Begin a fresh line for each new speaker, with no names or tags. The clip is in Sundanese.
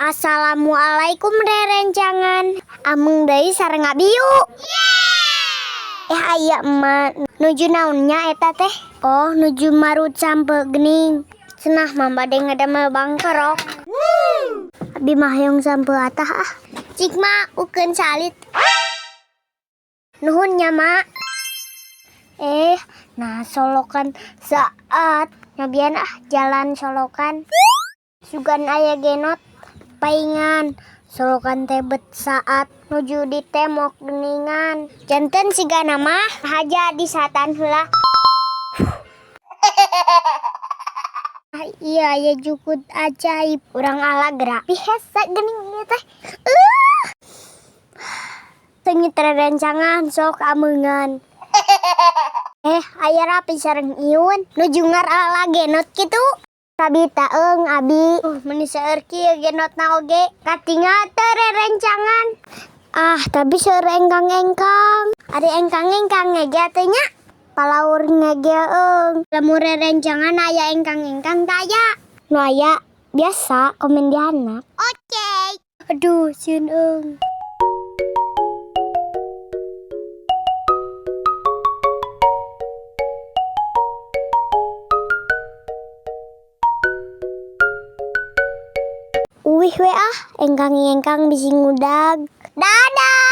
Assalamualaikum rerencangan. Ameng deui sareng abiu. Eh, aya emak nuju naon nya eta teh? Oh, nuju marut sampeu geuning. Cenah mah bade ngadamel bangkerok. Abi mah hoyong sampeu atah ah. Cik ma ukeun salit. Nuhun nya, Mak. Eh, nah solokan saat nyobian ah jalan solokan. Sugan aya genot paingan. Solokan teh bet saat nuju ditemok geuningan. Janten sigana mah haja disatan heula. Ah, iya aya jukut ajaib. Urang ala gerak. Pihesa geuning ieu teh. Seungit rerencangan sok ameungan. Eh, aya Rapi sareng Iun nuju ngarala genot kitu. Kabita eung abi. Meuni seueur kieu genotna oge. Katingal teu rerencangan. Ah, tapi seueur engkang-engkang. Ari engkang-engkang ngegel teh nya. Palaur ngegel eung. Lamun rerencangan aya engkang-engkang teu aya. Nu aya biasa komen di handap. Oke. Aduh, sieun eung. Uwih we ah, engkang-engkang bisi ngudag. Dadah.